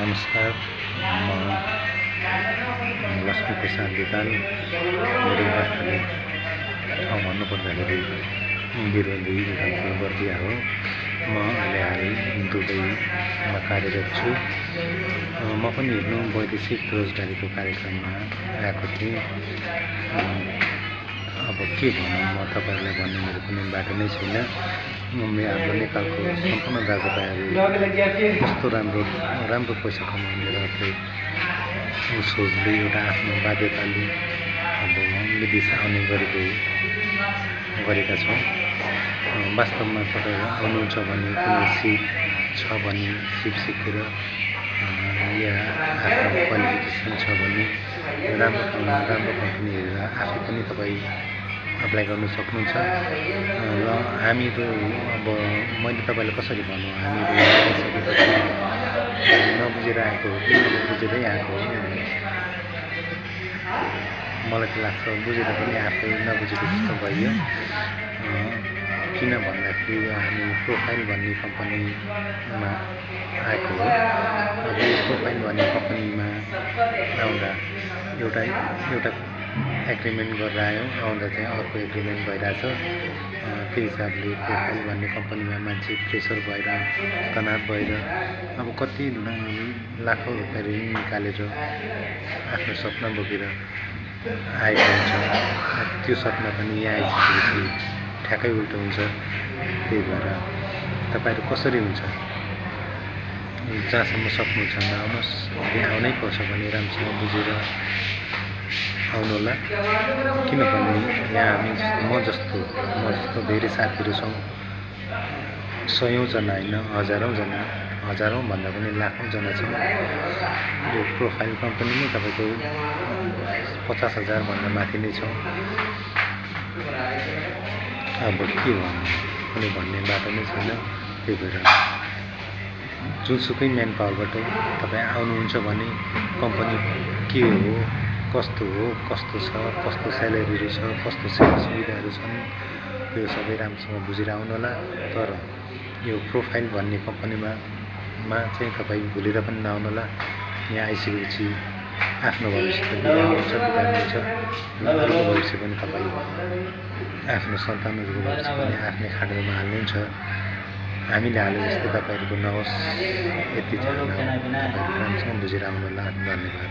नमस्कार, म लक्ष्मीप्रसाद धिताल। मेरो वास्तविक ठाउँ भन्नुपर्दाखेरि बिरुवा 2 फुलबर्दिया हो। म अहिले हाल दुबईमा कार्यरत छु। म पनि हेर्नु वैदेशिक रोजगारीको कार्यक्रममा आएको थिएँ। अब के भनौँ, म तपाईँहरूलाई भन्ने मेरो कुनै बाटो नै छैन। हाम्रो नेपालको सम्पूर्ण दाजुभाइहरू कस्तो राम्रो पैसा कमाउने र सोच्दै एउटा आफ्नो बाध्यताले अब विदेश आउने गरेका छौँ। वास्तवमा तपाईँहरू आउनुहुन्छ भने कुनै सिप छ भने सिप सिकेर या आफ्नो क्वालिफिकेसन छ भने राम्रो कम्पनी हेरेर आफै पनि तपाईँ अप्लाई गर्न सक्नुहुन्छ। र हामीहरू अब मैले तपाईँलाई कसरी भनौँ, हामीहरू आइसकेपछि नबुझेर आएको हो कि बुझेरै आएको हो। मलाई त लाग्छ बुझेर पनि आफै नबुझेको जस्तो भयो। किन भन्दाखेरि हामी प्रोफाइल भन्ने कम्पनीमा आएको हो। अब यो प्रोफाइल भन्ने कम्पनीमा आउँदा एउटा एग्रिमेन्ट गरेर आउँदा चाहिँ अर्को एग्रिमेन्ट भइरहेछ। त्यही हिसाबले प्रोफाइल भन्ने कम्पनीमा मान्छे प्रेसर भएर तनाव भएर अब कति लाखौँ रुपियाँ ऋण निकालेर आफ्नो सपना बोकेर आएको हुन्छ। त्यो सपना पनि यहाँ आइसकेपछि ठ्याक्कै उल्टो हुन्छ। त्यही भएर तपाईँहरू कसरी हुन्छ, जहाँसम्म सक्नुहुन्छ आउनुहोस्। यदि आउनै पर्छ भने राम्रोसँग बुझेर आउनुहोला। किनभने यहाँ हामी म जस्तो धेरै साथीहरू छौँ। 100औं जना होइन, हजारौँ भन्दा पनि लाखौँजना छौँ। यो प्रोफाइल कम्पनीमै तपाईँको 50,000 भन्दा माथि नै छौँ। अब के भन्नु, कुनै भन्ने बाटो नै छैन। त्यही भएर जुनसुकै म्यान पावरबाट तपाईँ आउनुहुन्छ भने कम्पनी के हो, कस्तो छ, कस्तो स्यालेरीहरू छ, कस्तो सेवा सुविधाहरू छन्, त्यो सबै राम्रोसँग बुझेर आउनुहोला। तर यो प्रोफाइल भन्ने कम्पनीमा चाहिँ तपाईँ भुलेर पनि नआउनुहोला। यहाँ आइसकेपछि आफ्नो भविष्य त बिगार्नुहुन्छ। अरूको भविष्य पनि तपाईँ आफ्नो सन्तानहरूको भविष्य पनि आफ्नै खाडलमा हाल्नुहुन्छ। हामीले हाले जस्तै तपाईँहरूको नहोस्, यति चाहना हो। तपाईँहरू राम्रोसँग बुझेर आउनुहोला। धन्यवाद।